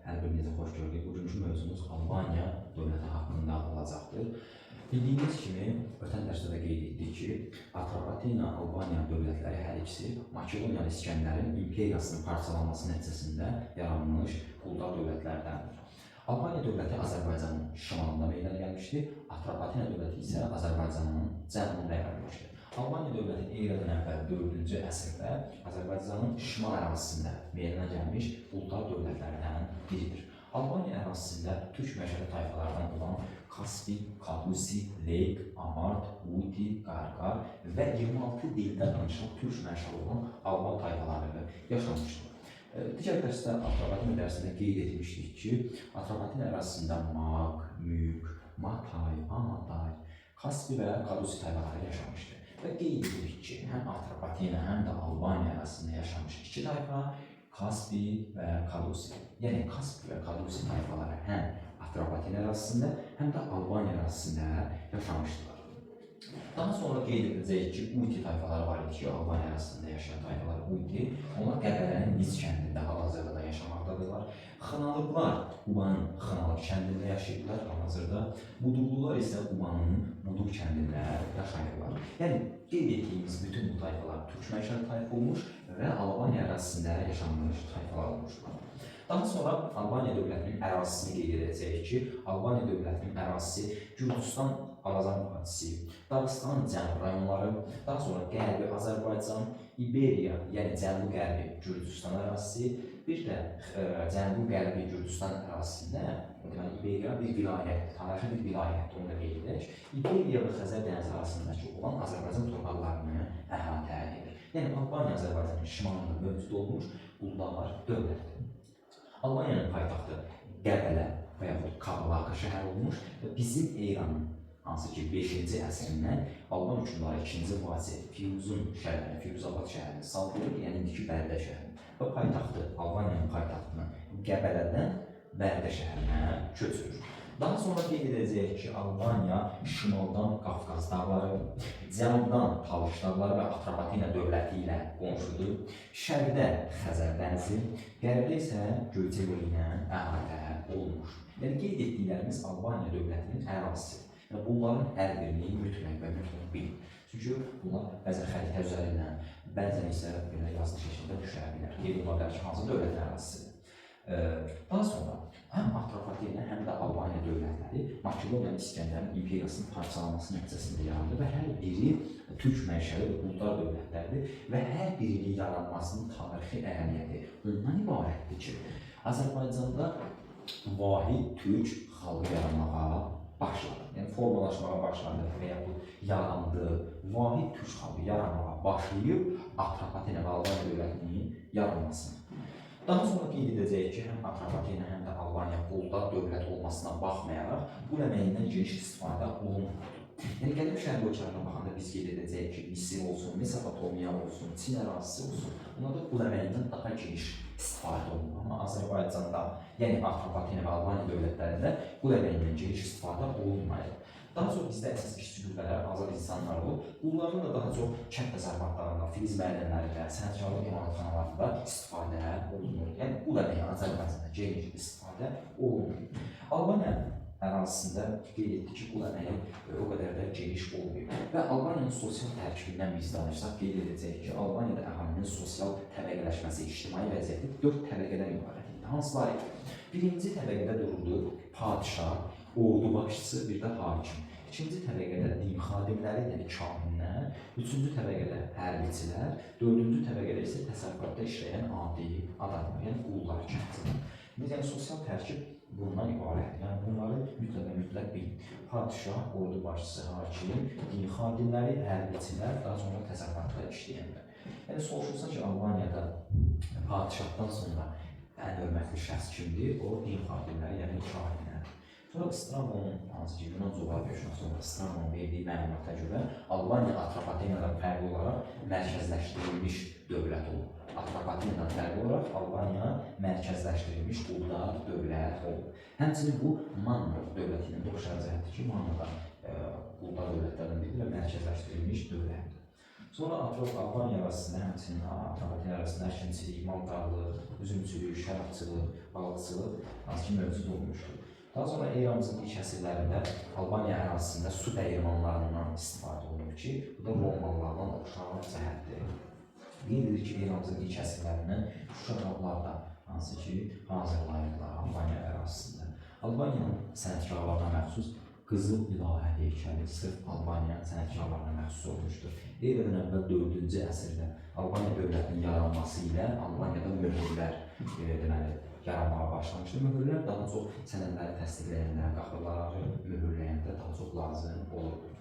Hər birinizi xoş gördük. Bugünkü mövzumuz Albaniya dövləti haqqında olacaqdır. Bildiyiniz kimi, ötən dərsdə də qeyd etdik ki, Atropatena, Albaniya dövlətləri hər ikisi Makedoniyalı İsgəndərin imperiyasının parçalanması nəticəsində yaranmış quldar dövlətlərdəndir. Albaniya dövləti Azərbaycanın şimalında meydana gəlmişdi, Atropatena dövləti isə Azərbaycanın cənubunda yaranmışdı. Albaniya dövləti eradan əvvəl 4-cü əsrdə Azərbaycanın şimal ərazisində meydana gəlmiş quldar dövlətlərdən biridir. Albaniya ərazisində türk mənşəli tayfalardan olan Kaspi, Kadusi, Leyk, Amart, Uti, Qarqar və 26 dildə danışan türk mənşəli olan Alban tayfaları yaşamışdır. Digər dərsdə Atropatena dərsində qeyd etmişdik ki, Atropatena ərazisində Mak, Mük, Matay, Amatay, Kaspi və Kadusi tayfaları yaşamışdı. Və qeyd edirik ki, həm Atropatena, həm də Albaniya ərazisində yaşamış iki tayfa Kaspi və Kadusi. Yəni Kaspi və Kadusi tayfaları həm Atropatena ərazisində, həm də Albaniya ərazisində yaşamışdılar. Daha sonra qeyd ediləcək ki, Uti tayfaları var idi ki, Albaniya ərazisində yaşayan tayfalar Uti. Onlar Qəbələnin Nis kəndində hal-hazırda da yaşamaqdadırlar. Xınalıqlar Qubanın Xınalıq kəndində yaşayırlar hal-hazırda. Budurlular isə Qubanın Budur kəndində yaşayırlar. Yəni qeyd etdiyimiz bütün bu tayfalar türk mənşəli tayfa olmuş və Albaniya ərazisində yaşanmış tayfalar olmuşlar. Daha sonra Albaniya dövlətinin ərazisini qeyd edəcəyik ki, Albaniya dövlətinin ərazisi Gürcüstan Alazan vadisi, Dağıstanın cənub rayonları, daha sonra Qərbi Azərbaycan, İberiya, yəni cənubi-qərbi Gürcüstan ərazisi, bir də cənubi-qərbi Gürcüstan ərazisində, deməli İberiya bir vilayətdir, tarixi bir vilayətdir, onu da qeyd edək. İberiya və Xəzər dənizi arasındakı olan Azərbaycan torpaqlarını əhatə edir. Yəni Albaniya Azərbaycanın şimalında mövcud olmuş quldar dövlətdir. Albaniyanın paytaxtı Qəbələ və yaxud Kavalaka şəhəri olmuş və bizim eranın hansı ki 5-ci əsrindən Alban hökmdarı 2-ci Vazi Firuzun şəhərini, Firuzabad şəhərini saldırır, yəni indiki Bərdə şəhərini və paytaxtı Albaniyanın paytaxtını Qəbələdən Bərdə şəhərinə köçürür. Daha sonra qeyd edəcəyik ki, Albaniya şimaldan Qafqaz dağları, cənubdan Talış dağları və Atropatena dövləti ilə qonşudur. Şərqdə Xəzər dənizi, qərbdə isə Göyçə gölü ilə əhatə olunmuş. Yəni qeyd etdiklərimiz Albaniya dövlətinin ərazisidir. Yəni bunların hər birini mütləq və mütləq bilin. Çünki bunlar bəzən xəritə üzərindən, bəzən isə belə yazılı şəkildə düşə bilər. Qeyd oluna bilər ki, hansı dövlətin ərazisidir. Daha sonra həm Atropatena, həm də Albaniya dövlətləri Makedoniyanın İsgəndərin imperiyasının parçalanması nəticəsində yarandı və hər biri türk mənşəli və quldar dövlətlərdir və hər birinin yaranmasının tarixi əhəmiyyəti ondan ibarətdir ki, Azərbaycanda vahid türk xalqı yaranmağa başladı. Yəni formalaşmağa başladı və yaxud yarandı. Vahid türk xalqı yaranmağa başlayıb Atropatena və Albaniya dövlətinin yaranmasına. Daha sonra qeyd edəcəyik ki, həm Atropatena, həm də Albaniya quldar dövlət olmasına baxmayaraq qul əməyindən geniş istifadə olunmurdu. Yəni Qədim Şərq ölkələrinə baxanda biz qeyd edəcəyik ki, Misir olsun, Mesopotomiya olsun, Çin ərazisi olsun, bunlarda qul əməyindən daha geniş istifadə olunur. Amma Azərbaycanda, yəni Atropatena və Albaniya dövlətlərində qul əməyindən geniş istifadə olunmayıb. Daha çox bizdə əsas işçi qüvvələr azad insanlar olub. Qulların da daha çox kənd təsərrüfatlarında, filiz mədənlərində, sənətkarlıq emalatxanalarında istifadə olunur. Yəni qul əməyi Azərbaycanda geniş istifadə olunur. Albaniya ərazisində qeyd etdi ki, qul əməyi o qədər də geniş olmayıb. Və Albaniyanın sosial tərkibindən biz danışsaq, qeyd edəcəyik ki, Albaniyada əhalinin sosial təbəqələşməsi, ictimai vəziyyəti 4 təbəqədən ibarət idi. Hansılar idi? Birinci təbəqədə dururdu padşah, ordu başçısı, bir də hakim. İkinci təbəqədə din xadimləri, yəni kahinlər, üçüncü təbəqədə hərbiçilər, dördüncü təbəqədə isə təsərrüfatda işləyən adi adamlar, yəni qullar, kəndlilər. Yəni sosial tərkib bundan ibarətdir. Yəni bunları mütləq və mütləq bilin. Padşah, ordu başçısı, hakim, din xadimləri, hərbiçilər, daha sonra təsərrüfatda işləyənlər. Yəni soruşulsa ki, Albaniyada padşahdan sonra ən hörmətli şəxs kimdir? O din xadimləri, yəni kahinlər. Sonra Strabonun, hansı ki Yunan coğrafiyaşünası olan Strabonun verdiyi məlumata görə Albaniya Atropatenadan fərqli olaraq mərkəzləşdirilmiş dövlət olub. Atropatenadan fərqli olaraq Albaniya mərkəzləşdirilmiş quldar dövlət olub. Həmçinin bu Manna dövləti ilə də oxşar cəhətdir ki, Manna da quldar dövlətlərdən biridir və mərkəzləşdirilmiş dövlətdir. Sonra Albaniya ərazisində, həmçinin Atropatena ərazisində əkinçilik, maldarlıq, üzümçülük, şərabçılıq, balıqçılıq hansı ki mövcud olmuşdur. Daha sonra eramızın ilk əsrlərində Albaniya ərazisində su dəyirmanlarından istifadə olunur ki, bu da Romalılardan oxşar cəhətdir. Qeyd edilir ki, eramızın ilk əsrlərindən şuşa qablarda hansı ki hazırlayırlar Albaniya ərazisində. Albaniyanın sənətkarlarına məxsus Qızıl İlahə heykəli sırf Albaniyanın sənətkarlarına məxsus olmuşdur. Eradan əvvəl 4-cü əsrdə Albaniya dövlətinin yaranması ilə Albaniyada möhürlər deməli yaranmağa başlamışdı. Möhürlər daha çox sənədləri təsdiqləyəndə, qapıları möhürləyəndə daha çox lazım olurdu.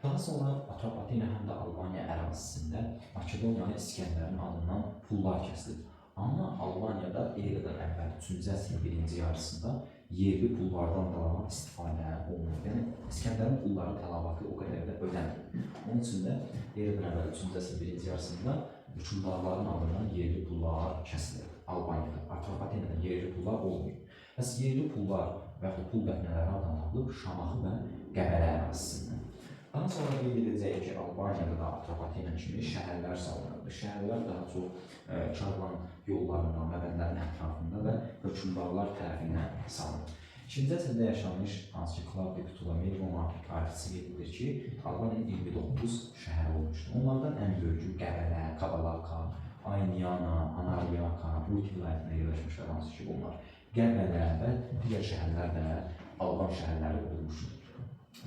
Daha sonra Atropatena həm də Albaniya ərazisində Makedoniyalı İsgəndərin adından pullar kəsilir. Amma Albaniyada eradan əvvəl 3-cü əsrin birinci yarısında yerli pullardan da istifadə olunur. Yəni İsgəndərin pulları tələbatı o qədər də ödəmir. Onun üçün də eradan əvvəl 3-cü əsrin birinci yarısında hökmdarların adından yerli pullar kəsilir. Albaniyada, Atropatenada yerli pullar olmayıb. Bəs yerli pullar və yaxud pul dəfnələri hardan tapılıb? Şamaxı və Qəbələ ərazisindən. Daha sonra qeyd edəcəyik ki, Albaniyada da Atropatena kimi şəhərlər salınırdı. Şəhərlər daha çox karvan yollarında, məbədlərin ətrafında və hökmdarlar tərəfindən salınır. 2-ci əsrdə yaşamış hansı ki Klavdiy Ptolemey Roma tarixçisi qeyd edir ki, Albaniyanın 29 şəhəri olmuşdur. Onlardan ən böyüyü Qəbələ, Kabalaka, Ayniyana, Anariyaka, Buti vilayətində yerləşmişlər hansı ki bunlar. Qəbələ və digər şəhərlər də Alban şəhərləri olmuşdur.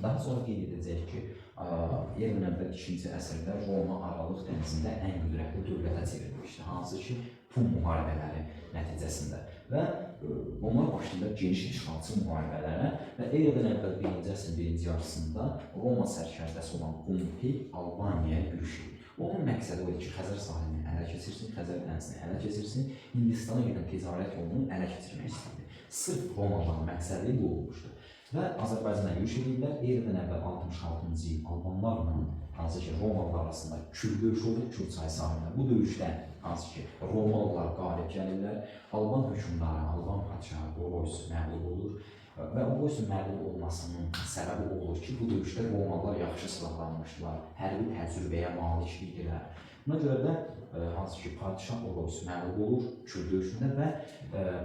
Daha sonra qeyd edəcəyik ki, eradan əvvəl 2-ci əsrdə Roma Aralıq dənizində ən qüdrətli dövlətə çevrilmişdi, hansı ki Pun müharibələri nəticəsində və onlar başlayırlar geniş işğalçı müharibələrə və eradan əvvəl 1-ci əsrin birinci yarısında Roma sərkərdəsi olan Pompey Albaniyaya yürüş edir. Onun məqsədi o idi ki, Xəzər sahilini ələ keçirsin, Xəzər dənizini ələ keçirsin, Hindistana gedən ticarət yolunu ələ keçirmək istəyirdi. Sırf Romalıların məqsədi bu olmuşdu. Və Azərbaycana yürüş edirlər. Eradan əvvəl 66-cı il Albanlarla, hansı ki Romalılar arasında Kür döyüşü olur, Kür çayı sahilində. Bu döyüşdə hansı ki Romalılar qalib gəlirlər, Alban hökmdarı, Alban padşahı Oroys məğlub olur və Oroysun məğlub olmasının səbəbi olur ki, bu döyüşdə Romalılar yaxşı silahlanmışdılar, hərbi təcrübəyə malik idilər. Buna görə də hansı ki padşah Oroys məğlub olur Kür döyüşündə və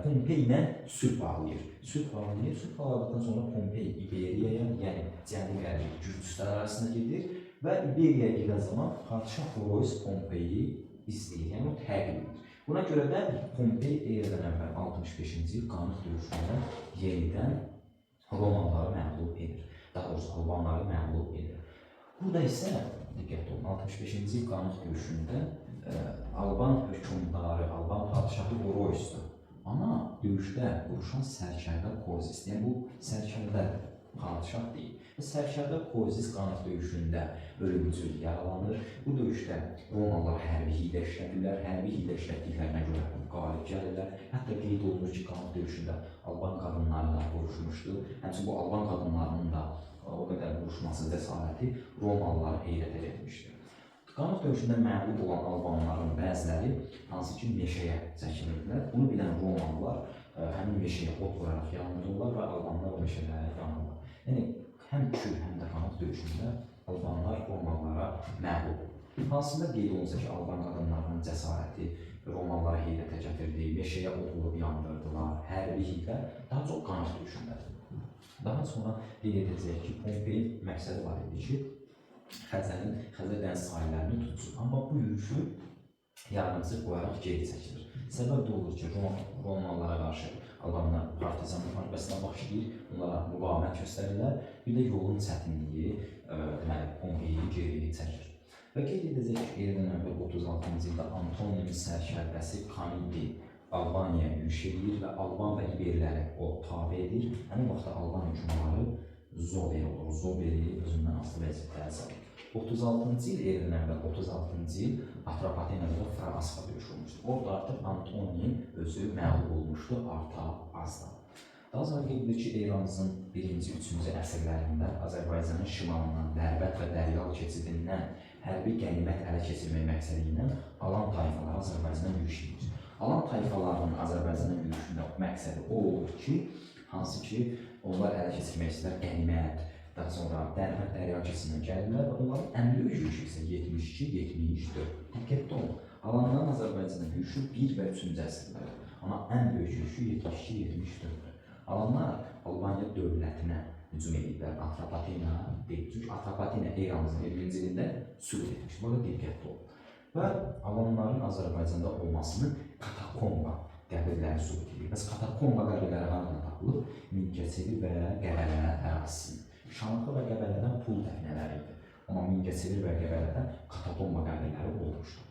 Pompey ilə sülh bağlayır. Sülh bağlayır. Sülh bağladıqdan sonra Pompey İberiyaya, yəni Cənubi-Qərbi Gürcüstan arasına gedir və İberiyaya gedən zaman padşah Oroys Pompeyi izləyir, yəni o təqib edir. Buna görə də Pompey eradan əvvəl 65-ci il Qanıq döyüşündə yenidən Romalıları məğlub edir. Daha doğrusu Albanları məğlub edir. Burada isə diqqətli olun, 65-ci il Qanıq döyüşündə Alban hökmdarı, Alban padşahı Oroysdur. Amma döyüşdə vuruşan sərkərdə Kozis, yəni bu sərkərdə padşah deyil. Sərkərdə Kozis Qanıq döyüşündə ölümcül yaralanır. Bu döyüşdə Romalılar hərbi hiylə işlədirlər. Hərbi hiylə işlətdiklərinə görə qalib gəlirlər. Hətta qeyd olunur ki, Qanıq döyüşündə Alban qadınları da vuruşmuşdu. Həmçinin bu Alban qadınlarının da o qədər vuruşması cəsarəti Romalıları heyrətə getmişdi. Qanıq döyüşündə məğlub olan Albanların bəziləri hansı ki meşəyə çəkilirdilər. Bunu bilən Romalılar həmin meşəyə od qoyaraq yandırırlar və Albanlar o meşədə yanırlar. Yəni həm Kür, həm də Qanıq döyüşündə Albanlar Romalılara məğlub olur. Hansında qeyd olunsa ki, Alban qadınlarının cəsarəti Romalılara heyrətə gətirdi, meşəyə od vurub yandırdılar, hərbi hiylə daha çox Qanıq döyüşündədir. Daha sonra qeyd edəcəyik ki, Pompeyin məqsədi var idi ki, Xəzər dəniz sahillərini tutsun. Amma bu yürüşü yarımçıq qoyaraq geri çəkilir. Səbəb də olur ki, Romalılara qarşı Albanlar partizan müharibəsinə başlayır, onlara müqavimət göstərirlər. Bir də yolun çətinliyi deməli, Pompeyi geri çəkir. Və qeyd edəcək ki, eradan əvvəl 36-cı ildə Antoninin sərkərdəsi Kanidi Albaniyaya yürüş edir və Alban və İberləri o tabe edir. Həmin vaxtda Alban hökmdarı Zober olur. Zoberi özündən asılı vəziyyətdə salır. 36-cı il eradan əvvəl 36-cı il Atropatenada Fraspa döyüşü olmuşdu. Orada artıq Antonin özü məğlub olmuşdu Artabazdan. Daha sonra qeyd edilir ki, eramızın 1-ci, 3-cü əsrlərində Azərbaycanın şimalından Dərbənd və Dəryal keçidindən hərbi qənimət ələ keçirmək məqsədi ilə Alan tayfaları Azərbaycana yürüş edir. Alan tayfalarının Azərbaycana yürüşündə məqsədi o olur ki, hansı ki, onlar ələ keçirmək istəyirlər qənimət, Daha sonra Dərbənd dərya keçidindən gəlirlər və onların ən böyük yürüşü isə 72-74. Diqqətli olun. Alanların Azərbaycana yürüşü 1 və 3-cü əsrlərdir. Amma ən böyük yürüşü 72-74-dür. Alanlar Albaniya dövlətinə hücum ediblər. Atropatena deyil. Çünki Atropatena eramızın 20-ci ilində süqut etmişdir. Burada diqqətli olun. Və alanların Azərbaycanda olmasını katakomba qəbirləri sübut edir. Bəs katakomba qəbirləri hardan tapılıb? Mingəçevir və Qəbələ ərazisində. Şamaxı və Qəbələdən pul dəfnələri idi. Amma Mingəçevir və Qəbələdə katakomba qəbirləri olmuşdu.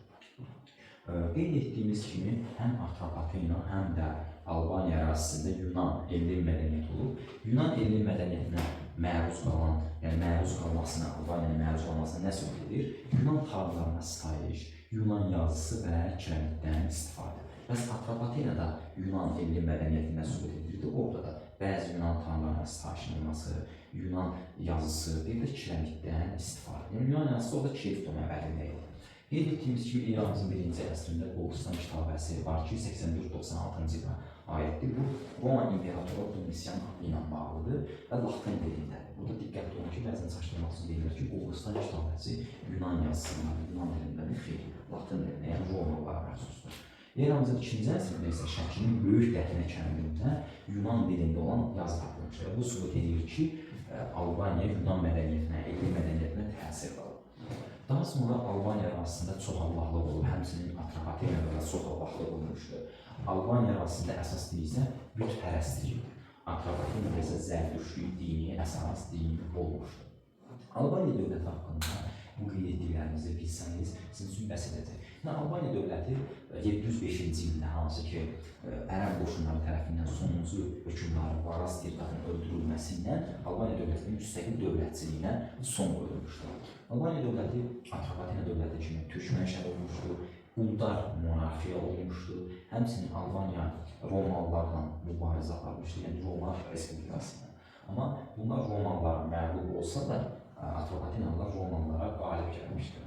Qeyd etdiyimiz kimi, həm Atropatena, həm də Albaniya ərazisində Yunan elli mədəniyyəti olub. Yunan elli mədəniyyətinə məruz qalan, yəni məruz qalmasına, Albaniyanın məruz qalmasına nə sübut edir? Yunan tanrılarına sitayiş, Yunan yazısı və kirəmiddən istifadə. Bəs Atropatenada Yunan elli mədəniyyəti nə sübut edirdi? Orada da bəzi Yunan tanrılarına sitayişin olması, Yunan yazısı, bir də kirəmiddən istifadə. Yəni Yunan yazısı orada Kirifto məbədində idi. Qeyd etdiyimiz kimi eramızın 1-ci əsrində Qobustan kitabəsi var ki, 84-96-cı ilə aiddir. Bu Roma imperatoru Domitian adı ilə bağlıdır və Latın dilindədir. Burada diqqətli olun ki, bəzən çaşdırmaq üçün deyirlər ki, Qobustan kitabəsi Yunan yazısındadır, Yunan dilindədir, xeyr, Latın dilində, yəni Romalılara məxsusdur. Eramızın 2-ci əsrində isə Şəkinin böyük dəfinə kəndində Yunan dilində olan yazı tapılmışdır. Bu sübut edir ki, Albaniya Yunan mədəniyyətinə, elmi mədəniyyətinə təsir qalıb. Daha sonra Albaniya ərazisində çox Allahlıq olub, həmçinin Atropatenada da çox Allahlıq olmuşdur. Albaniya ərazisində əsas din isə bütpərəstlik idi. Atropatenada isə zərdüştlük dini əsas din olmuşdur. Albaniya dövləti haqqında bu qeyd etdiklərinizi bilsəniz, sizin üçün bəs edəcək. Yəni, Albaniya dövləti 705-ci ildə hansı ki, ərəb qoşunları tərəfindən sonuncu hökmdarı Varaz Tirdadın öldürülməsi ilə Albaniya dövlətinin müstəqil dövlətçiliyinə son qoyulmuşdur. Albaniya dövləti Atropatena dövləti kimi türk mənşəli olmuşdur, quldar monarxiya olmuşdur. Həmçinin Albaniya Romalılarla mübarizə aparmışdı, yəni Roma Respublikası ilə. Amma bunlar Romalılara məğlub olsa da, Atropatenalılar Romalılara qalib gəlmişdir.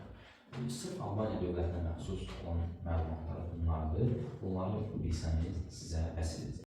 Sırf Albaniya dövlətinə məxsus olan məlumatlar bunlardır. Bunları bilsəniz sizə bəs edəcək.